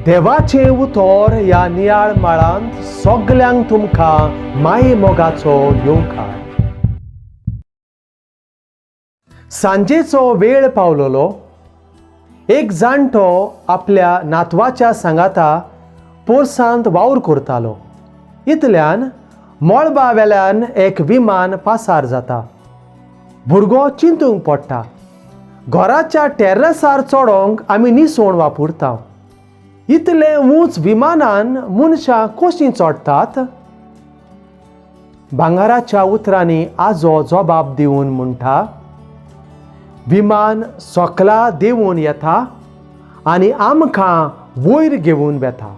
देवाचें उतर ह्या नियाळ माळांत सगल्यांक तुमकां माये मोगाचो येवकार. सांजेचो वेळ पावलोलो. एक जाणटो आपल्या नातवाच्या सांगाता पोरसांत वावर करतालो. इतल्यान मळबा वेल्यान एक विमान पासार जाता. भुरगो चिंतूंक पडटा, घराच्या टेर्रसार चडोवंक आमी निसण वापरता, इतले ऊंच विमानान मनशां कशीं चडटात? भांगराच्या उतरांनी आजो जबाब दिवन म्हणटा, विमान सकला देंवून येता आनी आमकां वयर घेवन वता.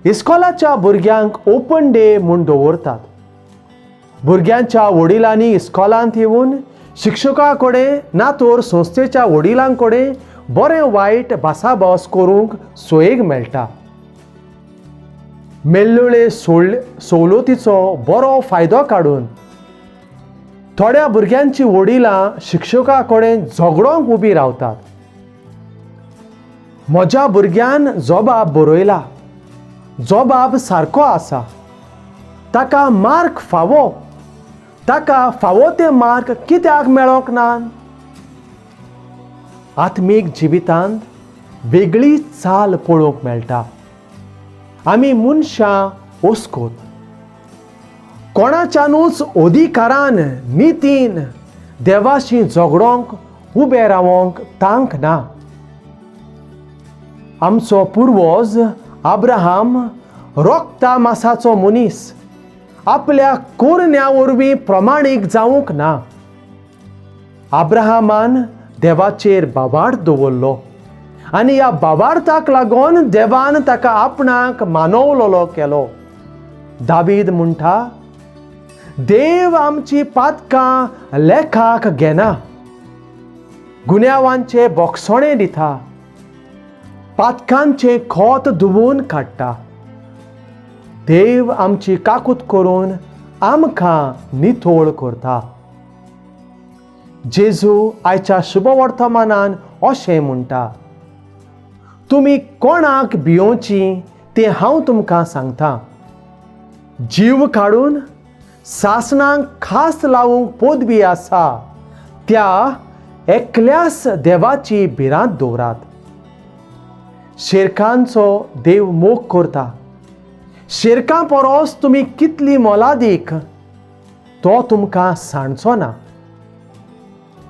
इस्कॉलाच्या भुरग्यांक ओपन डे म्हूण दवरतात. भुरग्यांच्या वडिलांनी इस्कॉलांत येवन शिक्षका कडेन ना तर संस्थेच्या वडिलां कडेन बरें वायट भासाभास करूंक सोयेक मेळटा. मेल्लुळे सोळ सवलतीचो बरो फायदो काडून थोड्या भुरग्यांची वडिलां शिक्षका कडेन झगडोंक उबी रावतात. म्हज्या भुरग्यान जबाब बरयला, जबाब सारको आसा, ताका मार्क फावो, ताका फावो ते मार्क कित्याक मेळोंक ना? आत्मीक जिवितांत वेगळी चाल पळोवंक मेळटा. आमी मनशां ओस्कोत, कोणाच्यानूच अधिकारान नितीन देवाशी झगडोंक उबें रावोंक तांक ना. आमचो पुर्वज अब्राहम रोगता मासाचो मनीस आपल्या कोरण्या वरवीं प्रमाणीक जावंक ना. अब्राहमान देवाचेर बाबार्थ दवरलो आनी ह्या बाबार्थाक लागून देवान ताका आपणाक मानवलोलो केलो. दावीद म्हणटा, देव आमची पातकां लेखाक घेना, गुन्यांवांचे बोगसणे दिता, पातकांचें खोत धुवून काडटा. देव आमची काकूत करून आमकां नितळ करता. जेजू आयच्या शुभवर्तमानान अशें म्हणटा, तुमी कोणाक भियोवची तें हांव तुमकां सांगता. जीव काडून सासणांक खास लावूंक पदवी आसा त्या एकल्याच देवाची भिरांत दवरात. शेरकांचो देव मोग करता. शेरकां परस तुमी कितली मोलादीक, तो तुमकां सांडचो ना.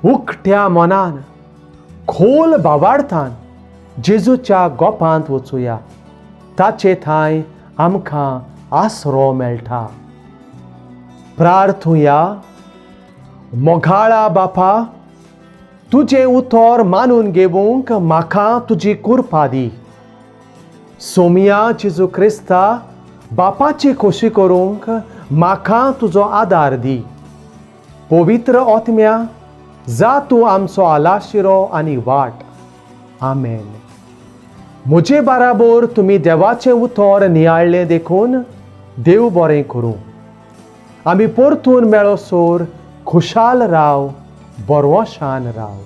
उकट्या मनान खोल बावार्थान जेजूच्या गोपांत वचुया. ताचे थांय आमकां आसरो मेळटा. प्रार्थुया. मोगाळा बापा, तुजें उतर मानून घेवंक म्हाका तुजी कृपा दी. सोमिया जेजू क्रिस्ता, बापाची खोशी करूंक म्हाका तुजो आदार दी. पवित्र आत्म्या, जा तूं आमचो आलाशिरो आनी वाट. आमेन. म्हजे बाराबर तुमी देवाचें उतर नियाळ्ळें देखून देव बरें करूं. आमी परतून मेळोसर खुशाल राव, बरवशान राव.